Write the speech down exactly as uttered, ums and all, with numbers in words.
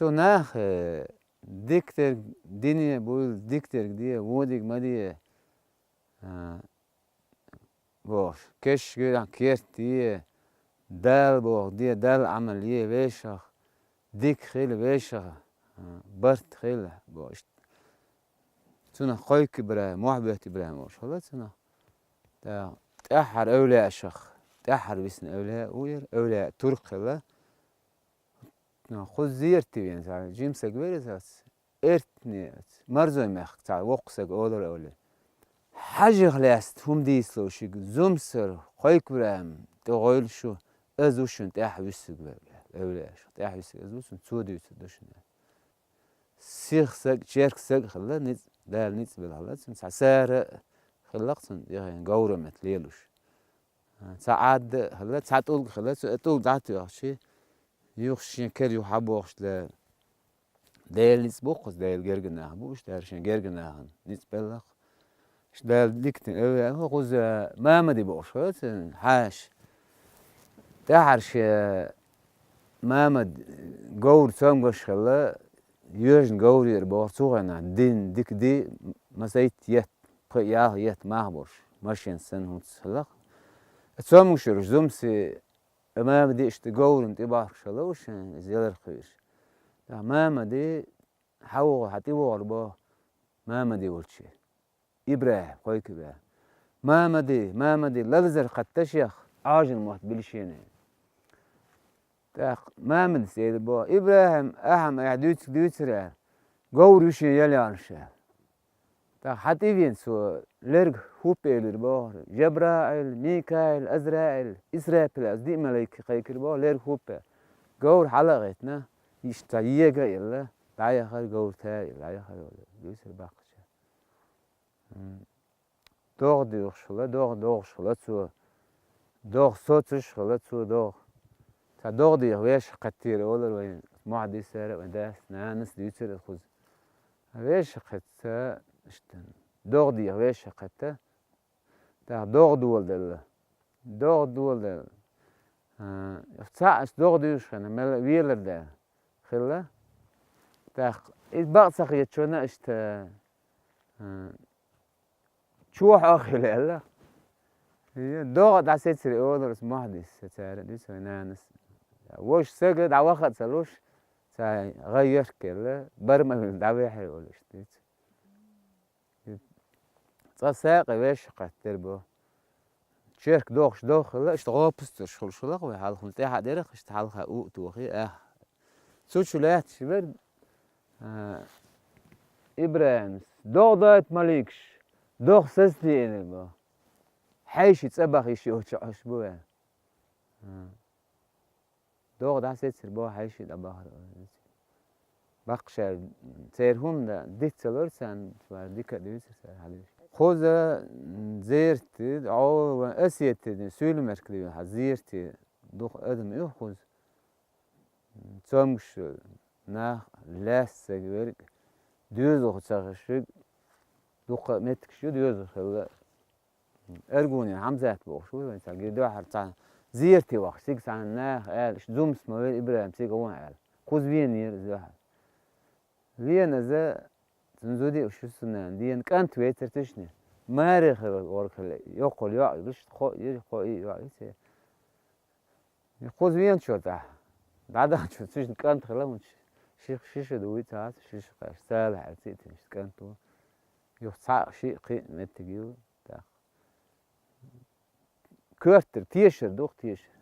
Цу нах, э, дикатерг дине буйла, дикатерг де, водиг ма де, а, бохуш, кеш гуьрахь керт е, Дала боху де, Далла Ӏамал е вешах, дика хила вешах, а, барт хила бохуш. Цунах Кхойк-ИбрахӀим, Мохьбет-ИбрахӀим волуш хилла цунах. ТӀаккха тӀаьххьара эвлаьашах, тӀаьххьара висина эвлаьа ву яра, эвлаьа турк хилла. Кхуза зерате веана цхьа жима саг вара иза, эртане, Марзой мехка цхьа воккха саг олура эвлаьа. Хьажих лаьцна хӀума дийцало шига, зумсар, Кхойк-ИбрахӀим тӀе гӀойла шу, аз ву шуна тӀаьхьа вуьсург, эвлаьаш, тӀаьхьа вуьсург аз ву шуна, цо дуьйцур ду шуна. Сих саг, черк саг хилла, ницкъ, Дала ницкъ белла хилла цунна, цхьа сара хилла-кх цунна тӀехь говран метта лелуш. Цхьа Ӏадда хилла, цхьа тӀулг хилла, цу тӀулг дӀа а тоьхча, юха шен кара юха хьабохуш дан, Делан ницкъ бу-кх кхуза, Делан гергара нах бу уьш, Дала шен гергара нахана ницкъ белла-кх. Иштта Дала диканиг эвлаьа, кхуза Мамади бохуш хилла цуьнан хьаша. ТӀаьххьара шен Мамади говр цомгаш хилла, йоьжна говр яра бохура цу хенахь, дин дика ди, масайтта етт, пхи а ялх етт мах болуш, машен санна хӀинца хилла-кх. Цомгаш йолуш зумси Мамади иштта говрана тӀебахкаш хилла уьш, иза ялар кхуьуш. ТӀаккха Мамади хьан вогӀу, хьан тӀевогӀура боху Мамади волчу. ИбрахӀим, Кхойк-ИбрахӀим. Мамади, Мамади, лалазар кхетта шех, Ӏожалла мотт биллина шена. ТӀаккха Мамадис элира боху: «ИбрахӀим, ахьа-м айхьа дуьйцург дуьйцура аьлла, говр ю шен ялъяьллаш», — аьлла. ТӀаккха хьан тӀевеана цо лерг хӀуппа элира боху: «Жабраил, Микаил, Азраил, Исрапил», — аьлла, диъ малик кхайкхира боху лерг хӀуппа. Говр хьала а гӀеттина, иштта цхьа ега а елла, дӀаяхара говр тӀе а елла, дӀаяхара, дуьйцура баккхача. ДогӀа доьхуш хилла, догӀа догӀуш хилла цо. ДогӀа соцуш хилла цо, догӀа. Цхьа догӀа деха вешах кхеттера олура вайн мохь дисара а, вайн дас, нанас дуьйцура кхуза. Вешах кхетта, иштта, догӀа деха вешах кхетта. ТӀаккха догӀа доладелла. ДогӀа доладелла. А, цхьаъ аш догӀа дуьйцуш хилла, мел велар даьлла хилла. ТӀаккха иза бакъ ца хетачунна иштта, а, чохь а хила аьлла. Иза догӀа дӀасецира олура мохь дисса цара, дуьйцу вайн нанас. Вуьш сага дӀаваха а ца луш, цхьа гӀан йоьртка елла, бар ма вилла дӀавехьира олуш, дуьйцу. Цкъа сакъа вешах кхеттера бо. Черк дохуш доху хилла, иштта гӀопустарш хуьлуш хилла вай хьалха, хӀунда тӀаьхьа дерах, иштта хьалха у а тохий, ахь. Цу чу лаьтташ вара, а, ИбрахӀимс: «ДогӀа дойта, маликаш, догӀа сазте», — элира бо. «Хьайши цӀа баха йиш йоцуш Ӏаш бу вай». А. ДогӀа дӀасецира бо, хьайши дӀабахара. Баккха ша церан хӀума дан диц ца лора царна, цара дика а дуьйцура цара хьалийша. Кхуза, м, зерти, Ӏо ван Осети, Суьйлмарка дийна хьан зерти дукха адам ю кхуза. Цомгуш нах, лаьцна саг верг, доьзалхо ца хезаш верг, дуккха а меттигаш ю доьзалхо хилла. Аргуне Хьамзат бохуш ву вайн цхьа, гира дуьххьара цхьа зерате вахча, цига цхьана наха аьлла, иштта зумса ма вара ИбрахӀим цига ван аьлла. Кхуза венера иза дуьххьара. Вена иза, цуьнан зуда а, шу цуьнан дена кӀант вецара цишне. Маре хилла, вара хилла, йоккхула йоӀ ю, иштта кхоъ йира, кхоъ йиъ йоӀ ю церан. И кхуза веначо тӀехь, дӀадаханчо цуьнан кӀант хилла, хӀунда ши, ши шу дуй цаца, ши шу кхаьш, Салахь аьлла цӀе а тина, иштта кӀант ву. Юха цхьаъ, шиъ, кхин а меттиг ю, тӀаккха. Коьртара тешар ду-кх, тешар.